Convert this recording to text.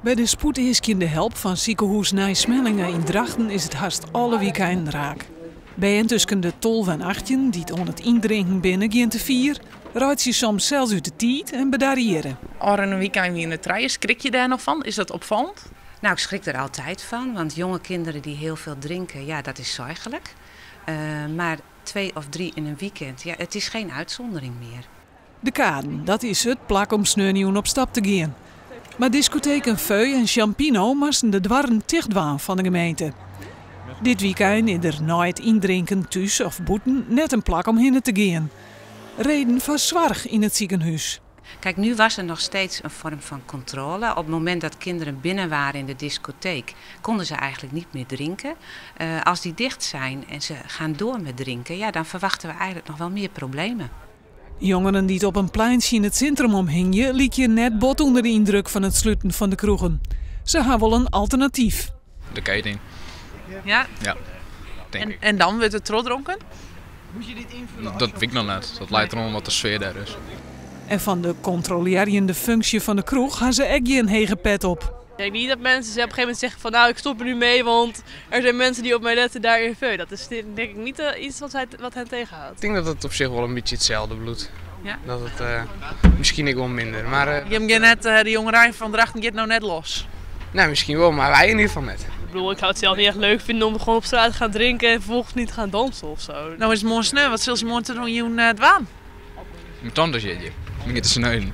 By de spoedeaskjende help fan sikehûs Nij Smellinghe yn Drachten is it hast alle wykeinen raak. Bern tusken de 12 en 18 dy't oan it yndrinken binne gean te fier, reitsje soms sels út de tiid en bedarje hjirre. Ofrûne wykein wiene der trije. Skrik je dêr noch fan? Is dat opfallend? Nou, ik schrik er altijd van, want jonge kinderen die heel veel drinken, ja, dat is zorgelijk. Maar twee of drie in een weekend, ja, het is geen uitzondering meer. De Kaden, dat is it plak om sneontejûn op stap te gean. Mar diskoteken Feu en Champino moasten de doarren tichtdwaan fan de gemeente. Dit wykein is der nei it yndrinken thús of bûten net in plak om hinne te gean. Reden foar soarch yn it sikehûs. Kijk, nu was er nog steeds een vorm van controle. Op het moment dat kinderen binnen waren in de discotheek, konden ze eigenlijk niet meer drinken. Als die dicht zijn en ze gaan door met drinken, ja, dan verwachten we eigenlijk nog wel meer problemen. Jongeren dy't op in pleintsje yn it sintrum omhingje, lykje net bot ûnder de yndruk fan it sluten fan de kroegen. Se ha wol in alternatyf. De Keating. Ja? Ja, tink En, ik. en dan wurdt der trochdronken? Dat wit ik noch net. Dat leit deroan wat de sfear dêr is. En fan de kontrolearjende funksje fan de kroech ha se ek gjin hege pet op. Ik denk niet dat mensen op een gegeven moment zeggen van nou, ik stop er nu mee, want er zijn mensen die op mij letten daar in Feu. Dat is denk ik niet iets wat hen tegenhoudt. Ik denk dat het op zich wel een beetje hetzelfde bliuwt. Ja? Dat het miskien ek wol minder. Maar Jim gean net, de jongerein fan Drachten giet no net los. Nou, miskien wol, mar wy yn ieder gefal net. Ik bedoel, ik zou het zelf niet echt leuk vinden om gewoon op straat te gaan drinken en vervolgens niet te gaan dansen of zo. No is it moarn sneon, wat sille se moarn te jûn dwaan? Myn tante sjit hjir. Ik gean te sneunen.